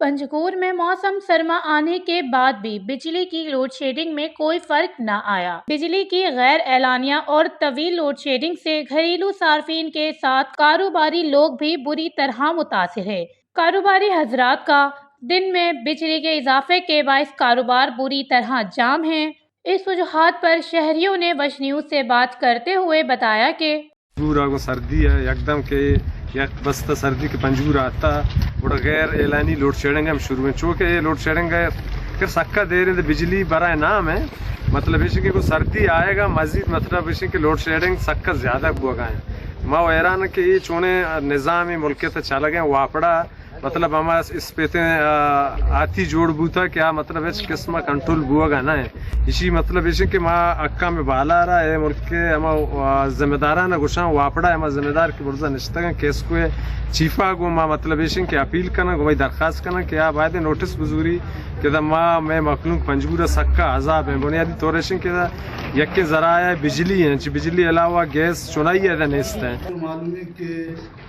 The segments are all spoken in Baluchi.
پنجگور میں موسم سرما آنے کے بعد بھی بجلی کی لوڈ شیڈنگ میں کوئی فرق نہ آیا۔ بجلی کی غیر اعلانیہ اور طویل لوڈ شیڈنگ سے گھریلو صارفین کے ساتھ کاروباری لوگ بھی بری طرح متاثر ہے۔ کاروباری حضرات کا دن میں بجلی کے اضافے کے باعث کاروبار بری طرح جام ہیں۔ اس وجوہات پر شہریوں نے وش نیوز سے بات کرتے ہوئے بتایا کہ پنجگور ءَ گوں سردی ءَ یکدم کہ یک بستہ سردی کہ پنجگور ءَ آتا، گڑا غیر اعلانی لوڈ شیڈنگ ہم شروع ہیں، چونکہ یہ لوڈ شیڈنگ ءَ کہ سکا دیر انت، بجلی برائے نام ہے۔ مطلب ایش کہ گوں سردی آئے گا مزید، مطلب ایش کہ لوڈ شیڈنگ سکا زیادہ بوگا ہے۔ ما حیران کہ یہ چونے نظام ملک ءِ تہ چلگ ہیں واپڑا، مطلب ہما اسپیتیں، آ، آتی جوڑ بوتا کہ آ مطلب ہچ قسم کنٹرول بوگا نہ ہے۔ ایشی مطلب ایش کہ ما حکام بالا را اے ملک ءِ ہما، آ، ذمہ داران گوشاں، واپڑا ہما ذمہ دار کہ برزا نشتگن، کیسکو ءِ چیفا گوں ما مطلب ایش کہ اپیل کناں، گوں بھائی درخواست کناں کہ آ باید نوٹس بزوری کہ دا ما مئے مخلوق پنجگور ءَ سکا عذاب ہیں۔ بنیادی طور ایش کہ دا یکیں ذرائع بجلی ہیں، چہ بجلی علاوہ گیس چنائی ءَ دا نیست ہیں۔ معلوم ہے کہ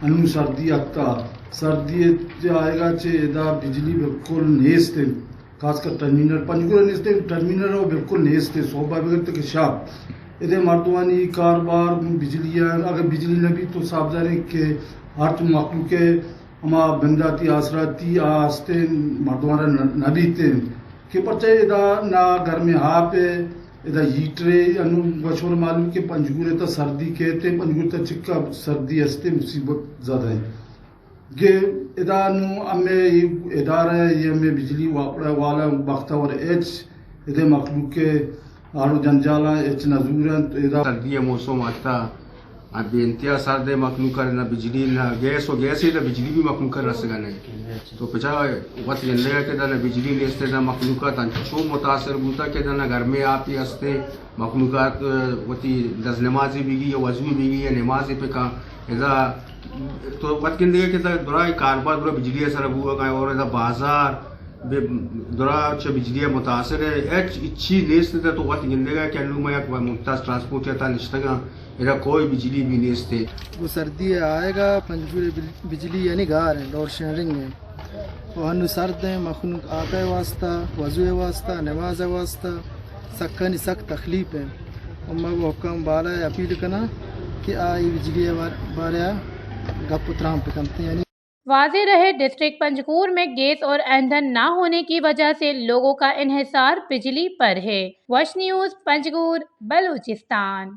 انوں سردی اتکا، سردی ءِ آئیگا چہ ادا بجلی بالکل نیست انت، خاص کر ٹرمینل پنجگور ءَ نیست انت، ٹرمینل ءَ بالکل نیست انت، صبح بگر تک شپ۔ ادے مردمانی کاروبار گوں بجلی ءَ، اگر بجلی نہ بیت تو صاف ظاہر ہے کہ ہرچ مخلوق ءِ ہما بنداتی آسراتی آ ہستیں مردمان را نہ، نہ بیت انت کہ پرچہ ادا نہ گرمیں آپ ءِ، ادا ہیٹرے، انوں گوشور معلوم کہ پنجگور ءِ تہ سردی کیت، پنجگور ءِ تہ چکا سردی ہستے مصیبت زدہ ہیں۔ کہ ادا نوں ہمے ادارہ، یہ ہمے بجلی واپڑا والا بختاور ایچ، ادے مخلوق ءِ آڑ و جنجالاں ایچ نہ زورنت، ادا سردی ءِ موسم آتا، آ بے انتہا سرد ہے، مخلوق ءَ نہ بجلی نہ گیس و گیس ہے، نہ بجلی بھی مخلوق ءَ رسگا نہیں۔ تو پچا وت گندگا کہ دا نہ بجلی نیست، نہ مخلوقات انچو متاثر بوتا کہ دا نہ گرمیں آپی ہستے، مخلوقات، اه، وتی دز نمازی بگی یا وضو بگی یا نمازی پکا۔ ادا تو وت گندگا کہ دا درا کاروبار درا بجلی سر بوگا اور ادا بازار بے، درا چہ بجلی متاثر ہے، ہچ ہچی نیست، تو وت گندگا کہ انوں ما یک ممتاز ٹرانسپورٹ ءِ تہ نشتگاں، ادا کوئی بجلی بھی نیست ہے۔ گوں سردی آئیگا پنجگور بل-، بجلی یعنی گار ہیں، لوڈ شیڈنگ ہیں۔ و انوں سرد ہیں، مخلوق آپ ءِ واسطہ، وضو ءِ واسطہ، نماز ءِ واسطہ سکانی سک تکلیف ہیں۔ و ما گوں حکام بالا ءَ اپیل کناں کہ آ اے بجلی ءِ بار-، بارے ءَ گپ و تران بکنت، یعنی واضح رہے، ڈسٹرکٹ پنجگور میں گیس اور ایندھن نہ ہونے کی وجہ سے لوگوں کا انحصار بجلی پر ہے۔ وش نیوز، پنجگور، بلوچستان۔